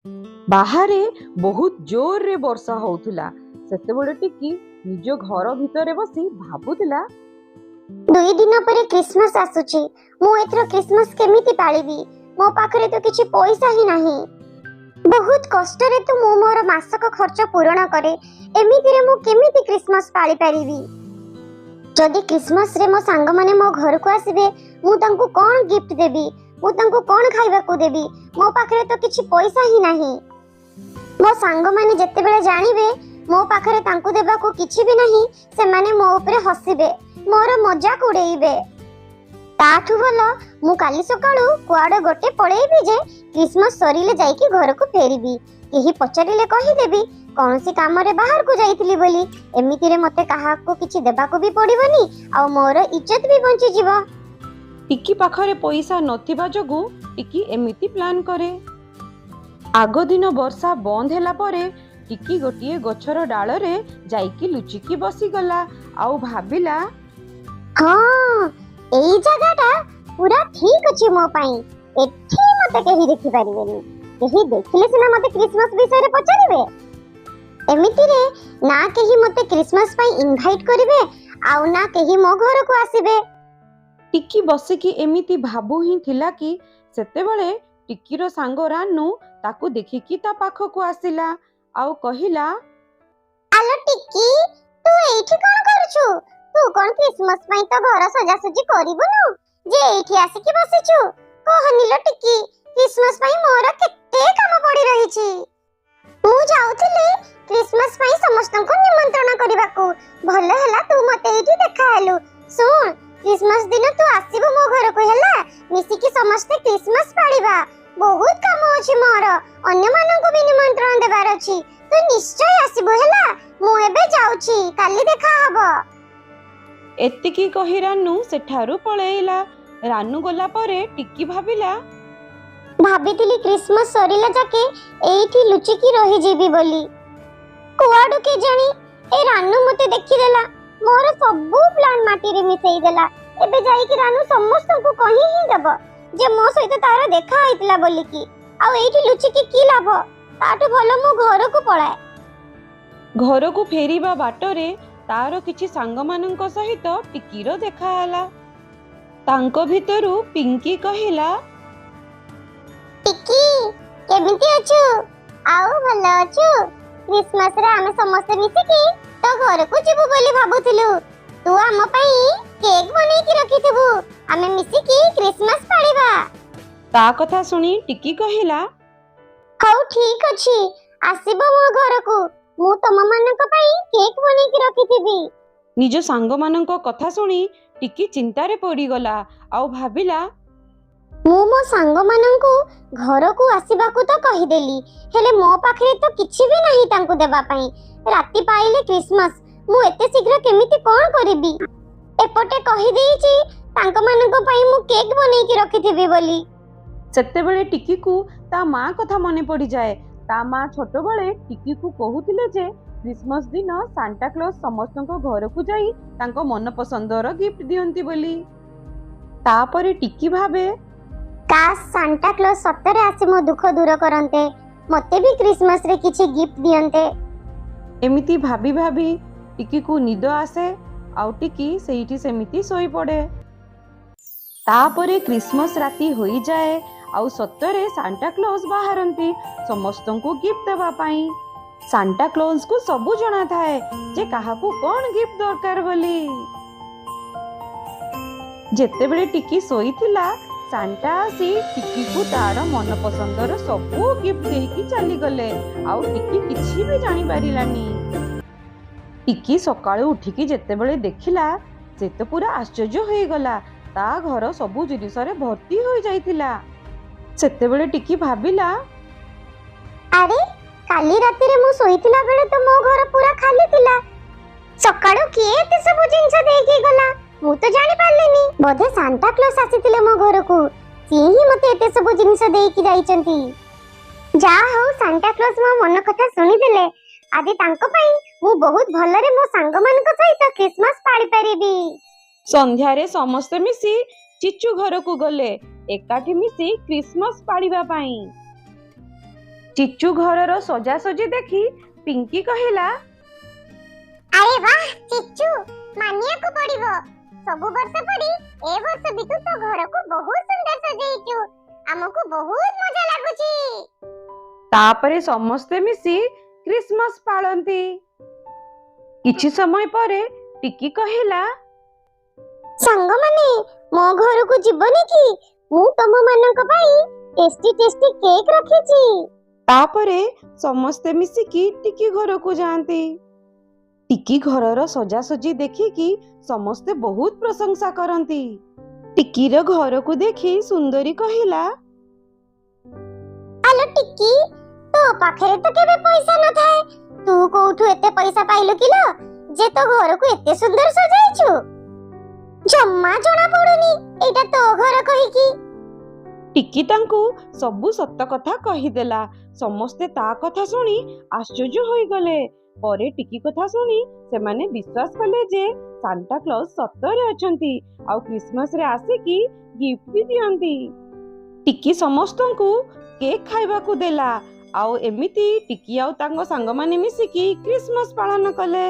ବାହାରେ ବହୁତ ଜୋରରେ ବର୍ଷା ହଉଥିଲା। ସେତେବେଳେ ଟିକି ନିଜ ଘର ଭିତରେ ବସି ଭାବୁଥିଲା, 2 ଦିନ ପରେ କ୍ରିସମାସ ଆସୁଛି। ମୁଁ ଏଥର କ୍ରିସମାସ କେମିତି ପାଳିବି? ମୋ ପାଖରେ ତ କିଛି ପଇସା ହିଁ ନାହିଁ। ବହୁତ କଷ୍ଟରେ ତ ମୁଁ ମୋର ମାସକ ଖର୍ଚ୍ଚ ପୂରଣ କରେ। ଏମିତିରେ ମୁଁ କେମିତି କ୍ରିସମାସ ପାଳିପାରିବି? ଯଦି କ୍ରିସମାସରେ ମୋ ସାଙ୍ଗମାନେ ମୋ ଘରକୁ ଆସିବେ, ମୁଁ ତାଙ୍କୁ କ'ଣ ଗିଫ୍ଟ ଦେବି? ମୁଁ ତାଙ୍କୁ କ'ଣ ଖାଇବାକୁ ଦେବି? ମୋ ପାଖରେ ତ କିଛି ପଇସା ହିଁ ନାହିଁ। ମୋ ସାଙ୍ଗମାନେ ଯେତେବେଳେ ଜାଣିବେ ମୋ ପାଖରେ ତାଙ୍କୁ ଦେବାକୁ କିଛି ବି ନାହିଁ, ସେମାନେ ମୋ ଉପରେ ହସିବେ, ମୋର ମଜାକ ଉଡେଇବେ। ତାଠୁ ଭଲ ମୁଁ କାଲି ସକାଳୁ କୁଆଡେ ଗୋଟେ ପଳେଇବି ଯେ କ୍ରିସମାସ ସରିଲେ ଯାଇକି ଘରକୁ ଫେରିବି। କେହି ପଚାରିଲେ କହିଦେବି କୌଣସି କାମରେ ବାହାରକୁ ଯାଇଥିଲି ବୋଲି। ଏମିତିରେ ମତେ କାହାକୁ କିଛି ଦେବାକୁ ବି ପଡିବନି ଆଉ ମୋର ଇଜ୍ଜତ ବି ବଞ୍ଚିଯିବ। ଟିକି ପାଖରେ ପଇସା ନଥିବା ଯୋଗୁଁ ଟିକି ଏମିତି ପ୍ଲାନ୍ କରେ। ଆଗ ଦିନ ବର୍ଷା ବନ୍ଦ ହେଲା ପରେ ଟିକି ଗୋଟିଏ ଗଛର ଡାଳରେ ଯାଇକି ଲୁଚିକି ବସିଗଲା ଆଉ ଭାବିଲା, ହଁ, ଏଇ ଜାଗାଟା ପୁରା ଠିକ ଅଛି ମୋ ପାଇଁ। ଏଠି ମତେ କେହି ଦେଖିପାରିବେନି। କେହି ଦେଖିଲେ ସିନା ମତେ କ୍ରିସମାସ ବିଷୟରେ ପଚାରିବେ। ଏମିତିରେ ନା କେହି ମତେ କ୍ରିସମାସ ପାଇଁ ଇନଭାଇଟ କରିବେ ଆଉ ନା କେହି ମୋ ଘରକୁ ଆସିବେ। ଟିକି ବସିକି ଏମିତି ଭାବୁ ହିଁ ଥିଲା କି ସେତେବେଳେ ଟିକିର ସାଙ୍ଗ ରାନୁ ତାକୁ ଦେଖିକି ତା ପାଖକୁ ଆସିଲା ଆଉ କହିଲା, ଆଲୋ ଟିକି, ତୁ ଏଇଠି କଣ କରୁଛୁ? ତୁ କଣ କ୍ରିସମାସ ପାଇଁ ତ ଘର ସଜାସଜି କରିବୁନୁ ଯେ ଏଇଠି ଆସିକି ବସିଛୁ? କହନି ଲୋ ଟିକି, କ୍ରିସମାସ ପାଇଁ ମୋର କେତେ କାମ ପଡି ରହିଛି। ମୁଁ ଯାଉଥିଲି କ୍ରିସମାସ ପାଇଁ ସମସ୍ତଙ୍କୁ ନିମନ୍ତ୍ରଣ କରିବାକୁ। ଭଲ ହେଲା ତୁ ମତେ ଏଇଠି ଦେଖା ହେଲୁ। ଶୁଣ, କ୍ରିସମାସ ଦିନ ତୁ ଆସିବୁ ମୋ ଘରକୁ, ହେଲା? ମିଶିକି ସମସ୍ତେ କ୍ରିସମାସ ପାଳିବା। ବହୁତ କାମ ଅଛି ମୋର, ଅନ୍ୟମାନଙ୍କୁ ବି ନିମନ୍ତ୍ରଣ ଦେବାର ଅଛି। ତୁ ନିଶ୍ଚୟ ଆସିବୁ, ହେଲା? ମୁଁ ଏବେ ଯାଉଛି, କାଲି ଦେଖା ହବ। ଏତିକି କହି ରାନୁ ସେଠାରୁ ପଳେଇଲା। ରାନୁ ଗଲା ପରେ ଟିକି ଭାବିଲା, ଭାବିଥିଲି କ୍ରିସମାସ ସରିଲା ଯାକେ ଏଇଠି ଲୁଚିକି ରହିଯିବି ବୋଲି। କୁଆଡୁ କେଜାଣି ଏ ରାନୁ ମତେ ଦେଖିଦେଲା, ମୋର ସବୁ ପ୍ଲାନ୍ ମାଟିରେ ମିଶେଇ ଦେଲା। ଏବେ ଯାଇକି ରାନୁ ସମସ୍ତଙ୍କୁ କହି ହିଁ ଦବ ଯେ ମୋ ସହିତ ତାର ଦେଖା ହେଇଥିଲା ବୋଲିକି। ଆଉ ଏଇଠି ଲୁଚିକି କି ଲାଭ? ତାଠୁ ଭଲ ମୁଁ ଘରକୁ ପଳାଏ। ଘରକୁ ଫେରିବା ବାଟରେ ତାର କିଛି ସାଙ୍ଗମାନଙ୍କ ସହିତ ଟିକିର ଦେଖା ହେଲା। ତାଙ୍କ ଭିତରୁ ପିଙ୍କି କହିଲା, ଟିକି, କେମିତି ଅଛୁ? ଆଉ ଭଲ ଅଛୁ? କ୍ରିସମାସରେ ଆମେ ସମସ୍ତେ ମିଶିକି ତୋ ଘରକୁ ଯିବୁ ବୋଲି ଭାବୁଥିଲୁ। ତୁ ଆମ ପାଇଁ କେକ୍ ବନେଇକି ରଖିଥିବୁ, ଆମେ ମିଶିକି କ୍ରିସମାସ ପାଳିବା। ତା କଥା ଶୁଣି ଟିକି କହିଲା, ହଉ, ଠିକ ଅଛି, ଆସିବ ମୋ ଘରକୁ, ମୁଁ ତମ ମାନଙ୍କ ପାଇଁ କେକ୍ ବନେଇକି ରଖିଥିବି। ନିଜ ସାଙ୍ଗମାନଙ୍କ କଥା ଶୁଣି ଟିକି ଚିନ୍ତାରେ ପଡ଼ିଗଲା ଆଉ ଭାବିଲା, ମୁଁ ମୋ ସାଙ୍ଗମାନଙ୍କୁ ଘରକୁ ଆସିବାକୁ ତ କହିଦେଲି, ହେଲେ ମୋ ପାଖରେ ତ କିଛି ବି ନାହିଁ ତାଙ୍କୁ ଦେବା ପାଇଁ। ରାତି ପାଇଲେ କ୍ରିସମାସ, ମୁଁ ଏତେ ଶୀଘ୍ର କେମିତି କଣ କରିବି? ଏପଟେ କହିଦେଇଛି ତାଙ୍କମାନଙ୍କ ପାଇଁ ମୁଁ କେକ୍ ବନେଇକି ରଖିଥିବି ବୋଲି। ସେତେବେଳେ ଟିକିକୁ ତା ମା କଥା ମନେ ପଡ଼ିଯାଏ। ତା ମା ଛୋଟବେଳେ ଟିକିକୁ କହୁଥିଲେ ଯେ ଖ୍ରୀଷ୍ଟମାସ ଦିନ ସାଣ୍ଟା କ୍ଲଜ ସମସ୍ତଙ୍କ ଘରକୁ ଯାଇ ତାଙ୍କ ମନ ପସନ୍ଦର ଗିଫ୍ଟ ଦିଅନ୍ତି ବୋଲି। ତାପରେ ଟିକି ଭାବେ, କାଶ ସାଣ୍ଟା କ୍ଲଜ ସତରେ ଆସି ମୋ ଦୁଃଖ ଦୂର କରନ୍ତେ, ମତେ ବି କ୍ରିସମାସରେ କିଛି ଗିଫ୍ଟ ଦିଅନ୍ତେ। ଏମିତି ଭାବି ଭାବି ଟିକିକୁ ନିଦ ଆସେ ଆଉ ଟିକି ସେଇଠି ସେମିତି ଶୋଇପଡ଼େ। ତାପରେ ଖ୍ରୀଷ୍ଟମାସ ରାତି ହୋଇଯାଏ ଆଉ ସତରେ ସାଣ୍ଟା କ୍ଲଜ ବାହାରନ୍ତି ସମସ୍ତଙ୍କୁ ଗିଫ୍ଟ ଦେବା ପାଇଁ। ସାଣ୍ଟା କ୍ଲଜଙ୍କୁ ସବୁ ଜଣା ଥାଏ ଯେ କାହାକୁ କଣ ଗିଫ୍ଟ ଦରକାର ବୋଲି। ଯେତେବେଳେ ଟିକି ଶୋଇଥିଲା, ସାଣ୍ଟା ଆସି ଟିକିକୁ ତାର ମନ ପସନ୍ଦର ସବୁ ଗିଫ୍ଟ ଦେଇକି ଚାଲିଗଲେ ଆଉ ଟିକି କିଛି ବି ଜାଣିପାରିଲାନି। ଟିକି ସକାଳୁ ଉଠିକି ଯେତେବେଳେ ଦେଖିଲା, ସେ ତ ପୁରା ଆଶ୍ଚର୍ଯ୍ୟ ହୋଇଗଲା। ତା ଘର ସବୁ ଜିନିଷରେ ଭର୍ତ୍ତି ହୋଇଯାଇଥିଲା। ସେତେବେଳେ ଟିକି ଭାବିଲା, ଆରେ, କାଲି ରାତିରେ ମୁଁ ଶୋଇଥିଲା ବେଳେ ତ ମୋ ଘର ପୁରା ଖାଲି ଥିଲା। ସକାଳୁ କିଏ ଏତେ ସବୁ ଜିନିଷ ଦେଇକି ଗଲା? ମୁଁ ତ ଜାଣି ପାରିଲିନି। ବୋଧେ ସାଣ୍ଟା କ୍ଲଜ ଆସିଥିଲେ ମୋ ଘରକୁ, ସିଏ ହିଁ ମତେ ଏତେ ସବୁ ଜିନିଷ ଦେଇକି ଯାଇଛନ୍ତି। ଯାହା ହଉ, ସାଣ୍ଟା କ୍ଲଜ ମୋ ମନ କଥା ଶୁଣିଦେଲେ। ଆଜି ତାଙ୍କ ପାଇଁ ମୁଁ ବହୁତ ଭଲରେ ମୋ ସାଙ୍ଗମାନଙ୍କ ସହିତ ଖ୍ରୀଷ୍ଟମାସ ପାଳି ପାରିବି। ସନ୍ଧ୍ୟାରେ ସମସ୍ତେ ମିଶି ଚିଚୁ ଘରକୁ ଗଲେ ଏକାଠି ମିଶି ଖ୍ରୀଷ୍ଟମାସ ପାଳିବା ପାଇଁ। ଚିଚୁ ଘରର ସଜାସଜି ଦେଖି ପିଙ୍କି କହିଲା, ଆରେ ବାଃ ଚିଚୁ, ମାନିବାକୁ ପଡିବ, ସବୁ ବର୍ଷ ପରି ଏ ବର୍ଷ ବି ତୁ ତୋ ଘରକୁ ବହୁତ ସୁନ୍ଦର ସଜେଇଛୁ। ଆମକୁ ବହୁତ ମଜା ଲାଗୁଛି। ତାପରେ ସମସ୍ତେ ମିଶି କ୍ରିସମାସ ପାଳନ୍ତି। କିଛି ସମୟ ପରେ ଟିକି କହିଲା, ସାଙ୍ଗମାନେ, ମୋ ଘରକୁ ଯିବନି କି? ମୁଁ ତମ ମାନଙ୍କ ପାଇଁ ଟେଷ୍ଟି ଟେଷ୍ଟି କେକ୍ ରଖିଛି। ତାପରେ ସମସ୍ତେ ମିଶିକି ଟିକି ଘରକୁ ଯାଆନ୍ତି। ଟିକି ଘରର ସଜାସଜି ଦେଖିକି ସମସ୍ତେ ବହୁତ ପ୍ରଶଂସା କରନ୍ତି। ଟିକିର ଘରକୁ ଦେଖି ସୁନ୍ଦରୀ କହିଲା, ଆଲୋ ଟିକି, ତୋ ପାଖରେ ତ କେବେ ପଇସା ନଥାଏ, ତୁ କୋଉଠୁ ଏତେ ପଇସା ପାଇଲୁ କିଲୋ ଯେ ତୋ ଘରକୁ ଏତେ ସୁନ୍ଦର ସଜାଇଛୁ? ଜମା ଜଣା ପଡୁନି ଏଇଟା ତୋ ଘର କହିକି। ଟିକି ତାଙ୍କୁ ସବୁ ସତ କଥା କହିଦେଲା। ସମସ୍ତେ ତା କଥା ଶୁଣି ଆଶ୍ଚର୍ଯ୍ୟ ହୋଇଗଲେ। ପରେ ଟିକି କଥା ଶୁଣି ସେମାନେ ବିଶ୍ୱାସ କଲେ ଯେ ସାନ୍ତା କ୍ଲଜ ସତରେ ଅଛନ୍ତି ଆଉ କ୍ରିସମାସରେ ଆସିକି ଗିଫ୍ଟ ବି ଦିଅନ୍ତି। ଟିକି ସମସ୍ତଙ୍କୁ କେକ୍ ଖାଇବାକୁ ଦେଲା ଆଉ ଏମିତି ଟିକି ଆଉ ତାଙ୍କ ସାଙ୍ଗମାନେ ମିଶିକି କ୍ରିସମାସ ପାଳନ କଲେ।